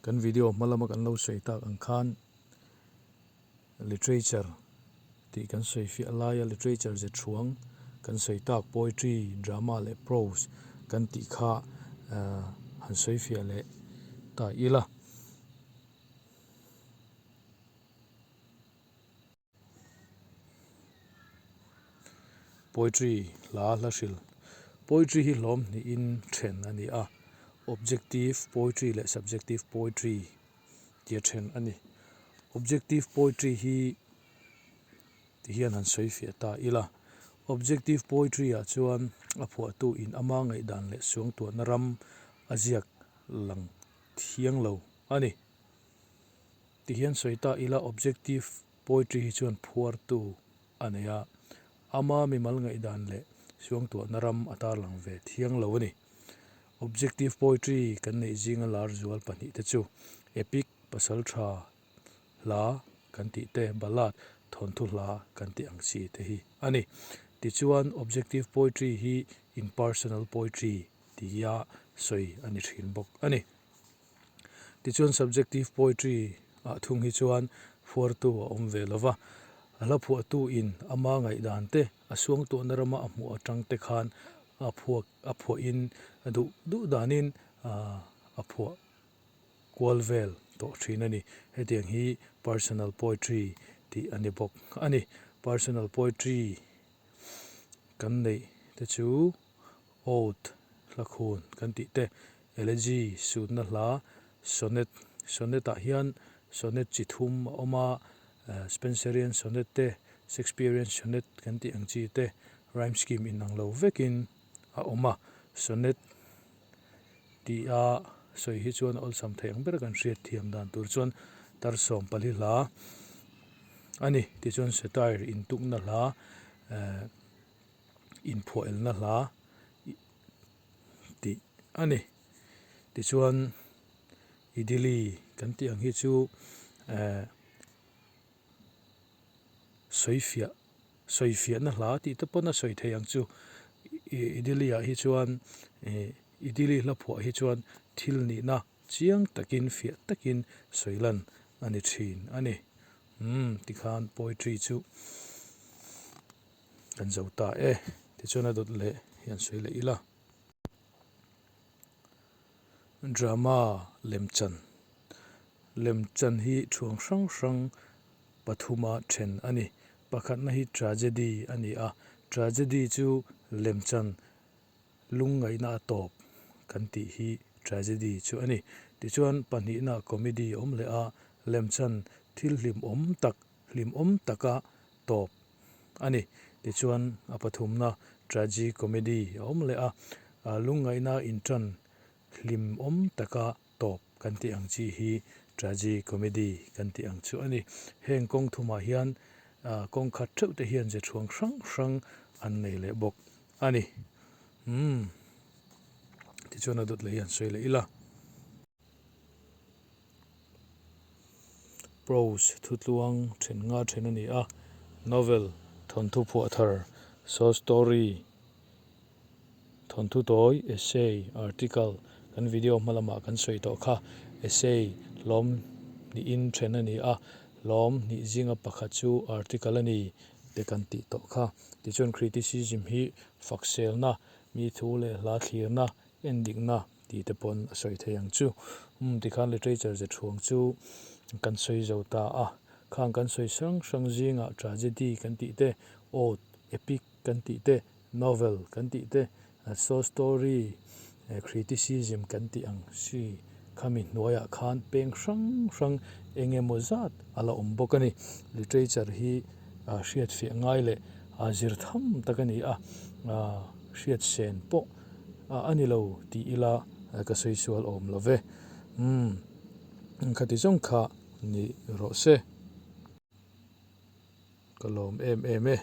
Kan video hma lama kan lo sawi tak ang khan literature tih kan sawi fiah laia literature ze thuang kan sawi tak poetry, drama leh prose kan tih kha han sawi fiah leh ta ila. Poetry hla hla hril. Poetry hi hlawm hnihin then a ni a, objective poetry leh subjective poetry tia then a ni. Objective poetry hi ti hian han sawi fiah ta ila. Objective poetry ah chuan a phuahtu in ama ngaihdan leh suangtuahna ram a ziak lang thiang lo a ni. Ti hian sawi ta ila objective poetry hi chuan phuartu a nei a, ama mimal ngaihdan leh suangtuahna ram a tarlang ve thiang lo a ni. Objective poetry kan neih zinga lar zual pahnihte chu epic, pasal tha hla kan tih te, ballad, thawnthu hla kan tih ang chi te hi a ni. Tichuan objective poetry hi impersonal poetry tia sawi a ni thin bawk a ni. Tichuan subjective poetry ah thung hi chuan phuartu a awm ve lo va, a hla phuahtu in ama ngaihdan te, a suangtuahna rama a hmuh atang te khan a phuak a phuah in a duh duh danin a phuah kual vel tawh thin a ni. Hetiang hi personal poetry tih a ni bawk a ni. Personal poetry kan neih te chu Ode, hlakhun kan tih te, elegy, sutna hla, sonnet, sonnet ah hian sonnet chi thum a awm a, Spenserian sonnet te, Shakespearean sonnet kan tih ang chi te, rhyme scheme inang lo vekin a awm a, sonnet tih a sawi hi chuan a awlsam thei ang ber kan hriat thiam dan tur chuan tarsawm pali hla a ni, tichuan satire intukna hla eh. inphuahelna hla tih a ni. Tichuan idili kan tih ang hi chu eh sawifiah sawifiahna hla tih te pawn a sawi thei ang chu. Idili ah hi chuan ih idili hla phuah hi chuan thil nihna chiang takin fiah takin sawi lan a ni thin a ni. Umm tikhan poetry chu. Kan zo ta e, tichuan a dawt leh hi an sawi leh ila. Drama lemchan Lemchan hi thuang hrang hrang pathuma then a ni. Pakhatna hi tragedy a ni a, tragedy chu lemchan lungngaihna a tawp kan tih hi tragedy chu a ni. Tichuan pahnihna comedy a awm leh a, lemchan thil hlimawm tak hlimawm taka tawp a ni. Tichuan a pathumna tragi comedy a awm leh a, lungngaihna intan hlimawm taka tawp kan tih ang chi hi tragi comedy kan tih ang chu a ni. Heng kawng thumah hian kawng khat theuh te hian ze thuang hrang hrang an nei leh bawk a ni. Umm tichuan a dawt leh hi han sawi leh ila. Prose thutluang then nga then a ni a, novel, thawnthu phuah thar, short story, thawnthu tawi, essay, article, kan video hma lamah kan sawi tawh kha, essay hlawm hnihin then a ni a, hlawm hnih zinga pakhat chu article a ni te kan tih tawh kha. Tichuan criticism hi fakselna, mi thu leh hla thlirna, endikna, tih te pawn a sawi thei ang chu. Umm tikhan literature ze thuang chu kan sawi zo ta a, khang kan sawi hrang hrang zingah tragedy kan tih te, ode, epic kan tih te, novel kan tih te, short story, criticism kan tih ang si khami hnuaiah khan peng hrang hrang eng emaw zat a la awm bawk a ni. Literature hi hriatfiah ngai leh zir tham tak a ni a, hriatsen pawh. A ni lo tih ila ka sawi sual awm lo ve. Umm khati zawng kha ni rawh se. Ka lawm em em e.